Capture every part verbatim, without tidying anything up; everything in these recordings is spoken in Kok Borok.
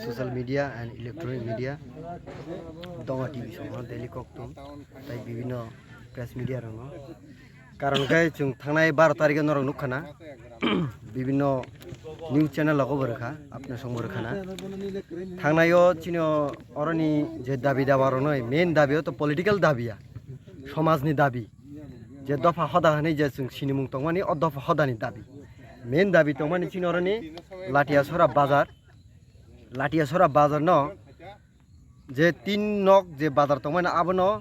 Social media and electronic media, Donga T V song, Daily Koktum, tai bibhinno press media rokno. Karon khe chwng thangnai baro tarikhe norok nukha na, bibhinno news channel rogo bo rwkha, apni songbo rwkha na. Thangnaio chini oroni je dabi dawa rokno, main dabi o to political dabi ya, somajni dabi. Je dopha hoda hwnwi je chwng sinimung tongmani, o dopha hodani dabi. Main dabi tongmani chini oroni Latiasora bazar, Latiasora bazar no je tin nok je bazar tongmani abono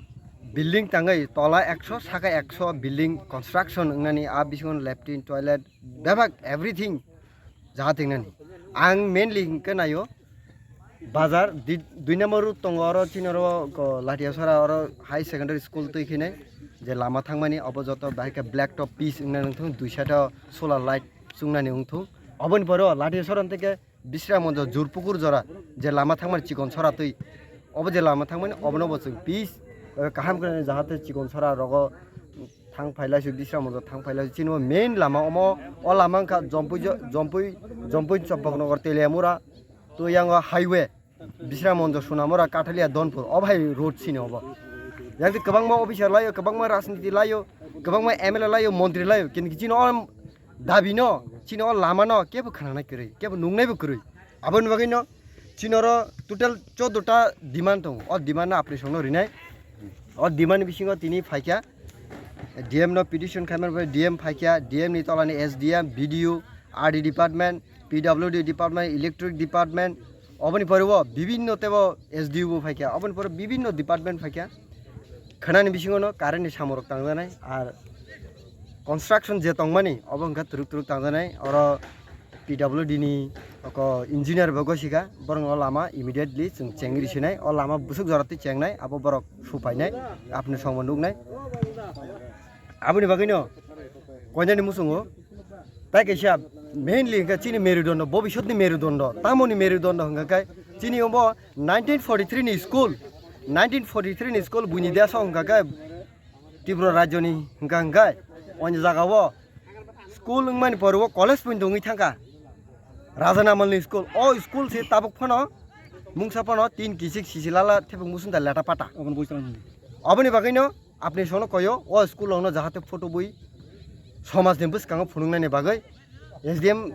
building tangwi tola ekso saka ekso building construction wngnani, a bisingo latrine, toilet, bebak everything jaga tingnani. Ang mainly hwnkhe naio bazar di-, dui number road tongo, oro chini oro ko Latiasora oro high secondary school twi khinai je lama thangmani obo joto bahai khe black top pitch wngna nangthung, dui side o solar light chungnani wngthung. Oboni pore o Latiasora hwnkhe Bisramganj Jurpukur jora je lama thangmani Chikonsora twi, obo je lama thangmani obono bo chwng pitch, eh, kaham khe jahate Chikonsora rogo thang phailaisu, Bisramganj thang phailaisu. Chini o main lama omo, o lama wngkha Jompui jo-, Jompui, Jompui Chopoknagar Teliamura twi yango highway, Bisramganj Sonamura Kathalia Donpur, o bahai road sini obo. Yang kwbangma officer laio, kwbangma rajniti laio, kwbangma M L A laio, montri laio, kintu chini o dabi no, chini o lama no kebo khnanai kwrwi, kebo nungnai bo kwrwi. Aboni bagwi no chini oro total choudo ta demand tongo. O demand no apni songno rinai. O demand ni bisingo tini phaikha D M no petition khaimani bagwi D M phaikha, D M ni tola ni S D M, B D O, R D department, P W D department, electric department, oboni pore o bibhinno tebo S D O bo phaikha, oboni pore bibhinno department phaikha. Khanani bisingo no current ni samung rok tangjanai, ar construction je tongmani obo hwnkha twrwk twrwk tangjanai, oro P W D ni oko engineer bo gosika, borok no lama immediately chwng chengwi risinai, o lama bwswk jora twi chengnai, abo borok supainai, apni songbo nuknai. Aboni bagwi no koinani muchungo tai kaisa mainly hwnkha chini merudondo, bobiswtni merudondo, tamoni merudondo hwnkha khe chini obo nineteen forty-three ni school, nineteen forty-three ni school buini deso hwnkha khe Tripura rajyoni hwnkha hwnkhe oini jagao school wngmani pore o college pon tongwi thangkha Raja Namalni school. O school se tabuk phano mungsa phano tin kisik sisi lala thepung musung da leta pata. Oboni bagwi no apni sono koyo o school rokno jahate photo bui somajni bwskango phunuknani bagwi S D M,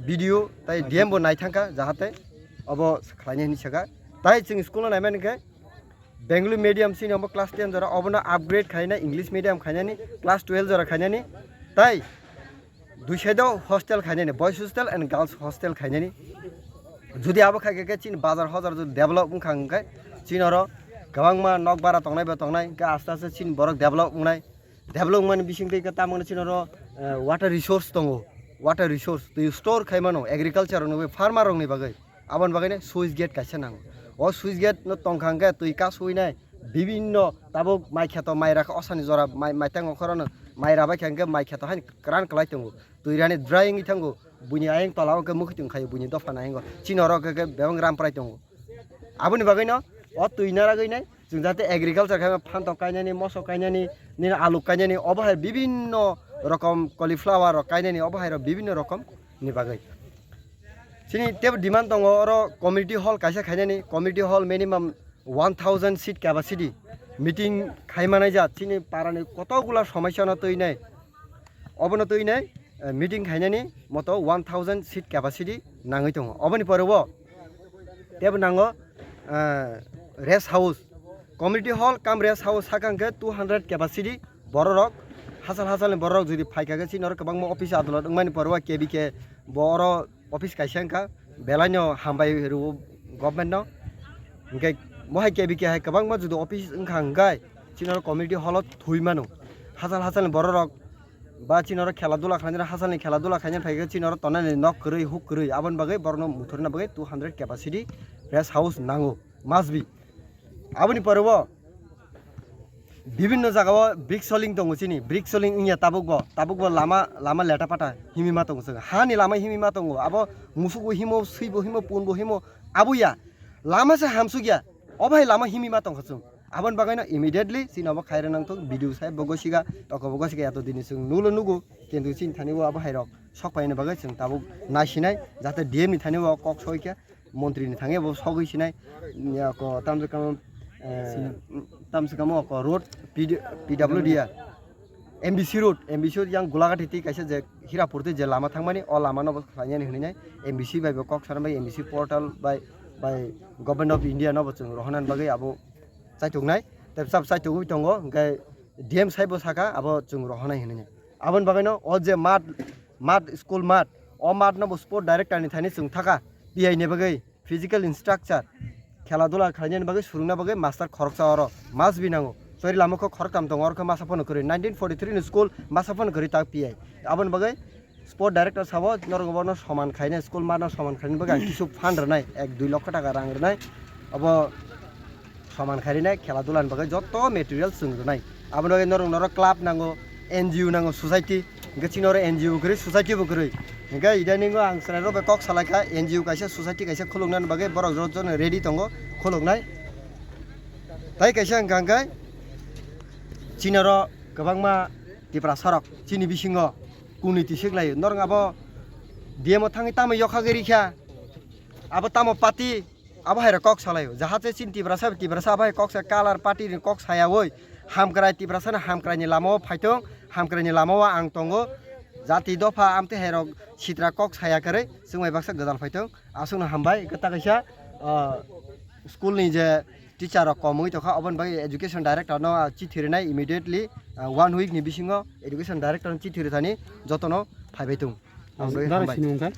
B D O tai D M bo naithangkha jahate obo khlainai hinwi sakha. Tai chwng school no naimani khe Bengali medium sini obo class ten jora, obono upgrade khaina English medium khainani, class twelve jora khainani, tai dui side o hostel khainani, boys hostel and girls hostel khainani. Jodi abo khaikhe chini bazar hojar jodi develop wngkha hwnkhe chini oro kwbangma nok bara tongnai bo tongnai, hwnkhe aste aste chini borok develop wngnai. Develop wngmani bisingtwi khe tamoni chini oro, eh, water resource tongo, water resource twi store khai mano agriculture rokni bagwi, farmer rokni bagwi. Aboni bagwi no switch gate kaisa nango. O switch gate no tongkha hwnkhe twi kasui nai bibinno tabuk mai kheto mai rakha, osani jora mai, mai tango khorokno mai rabai kha hwnkhe mai kheto haino kwran kwlai tongo. Twi rani dry wngwi thango, buini ayang tola o khe mwkhwtwng khaio buini dopha nai wngkha. Chini oro khe, khe bebak ram prai tongo. Aboni bagwi no o twi naragwi nai chwng jate agriculture khe phantok kainani, mosok kainani, nini alu kainani, obo hai bibinno rokom cauliflower rok kainani, obo hai rok bibinno rokom ni bagwi. Chini tebo demand tongo oro community hall kaisa khainani, community hall minimum one thousand seat capacity meeting khaimanaijak chini parani kotokgula somosya no twi nai. Obono twi nai, eh, meeting khainani moto one thousand seat capacity nangwi tongo. Oboni pore o tebo nango, eh, rest house, community hall cum rest house sakang khe two hundred capacity bororok, hachal hachalni bororok jodi phaikha khe chini oro kwbangma office adolot wngmani pore o K B K bo oro office kaisa wngkha, belaino hambai rwo government no. Hwnkhe mohai K B K hai kwbangma jodi office wngkha hwnkhe chini oro community hall o thwi mano. Hachal hachalni bororok ba chini oro khela dula khlainai, hachalni khela dula khainai phaikhe chini oro tonani nok kwrwi huk kwrwi, aboni bagwi borokno muthurna bagwi two hundred capacity rest house nango, must be. Aboni pore o bibinno jagao brick soling tongo chini, brick soling wngya tabukbo, tabukbo lama, lama leta pata himima tongo chwng. Hani lama himima tongo, abo musugo himo, swibo himo, punbo himo, abo ya. Lama se hamsukya, obo hai lama himima tongkha chwng. Aboni bagwino immediately chini obo khairok nangthok, B D O saheb bo gosiga, toko bo gosiga, yato dini chwng nulo nugo, kintu chini thani o abo hairok sok paina bagwi chwng tabuk naisinai, jate D M ni thani o kok soikha. montri ni thangwi bo sogwi sinai. Ako tamswkamo, eh, tamswkamo ako road P D, P W D ya. M B C road, M B C road yang Gulagati twi kaisa je Hirapur twi je lama thangmani, o lama no bo khlainani hwnwi nai M B C bai bo kok sanani bai M B C portal bai, bai Government of India no bo chwng rohornani bagwi abo chaituknai. Tei bwsabo chaitugwi tongo, hwnkhe D M sai bo saka abo chwng rohornai hwnwi nai. Aboni bagwi no o je mat, mat, school mat, o mat no bo sport director ni thani chwng thaka P I ni bagwi. Physical instructor, khela dula khlainani bagwi, surungna bagwi master khoroksa oro must be nango. Chori lama kho khoroktham tongo, oro khe masa phano kwrwi. Nineteen forty-three ni school masa phano kwrwi tak P I. Aboni bagwi sport director sabo norok bono soman khainai, school mano soman khainai bagwi ang kisu fund rwnai, ek dui lokho taka rang rwnai. Abo soman khainai khela dulani bagwi joto material chwng rwnai. Aboni bagwi norok, norok club nango, N G O nango, society. Hingke chini oro N G O kwrwi, society bo kwrwi. Hingke idaningo ang chwrairok bai kok salaikha, N G O kaisa, society kaisa khuluknani bagwi borok jotono ready tongo khuluknai. Tai kaisa hingka hingke chini oro kwbangma Tiprasarok chini bisingo kunui twi siklaio. Norok abo D M o thangwi tamo yokha gwi rikha? Abo tamo party? Abo hai rok kok salaio, jahate chini Tiprasa, Tiprasa abo hai kok sa, color party ni kok sayawi, hamkrai Tiprasa ni hamkrai ni lama o phaithung, hamkrai ni lama o ang tongo, jati dopha amtwi hai rok sitra kok saya kwrwi, chwng bai baksa gwdal phaithung, aswk no hambai, kwtal kaisa, ah, school ni je teacher rok komwi tongkha, oboni bagwi education director no, ah, chithi rwnai immediately, ah, one week ni bisingo education director no chithi rwthani jotono phaibai thung. Ang bagwi Dara hambai. Sini wngkha?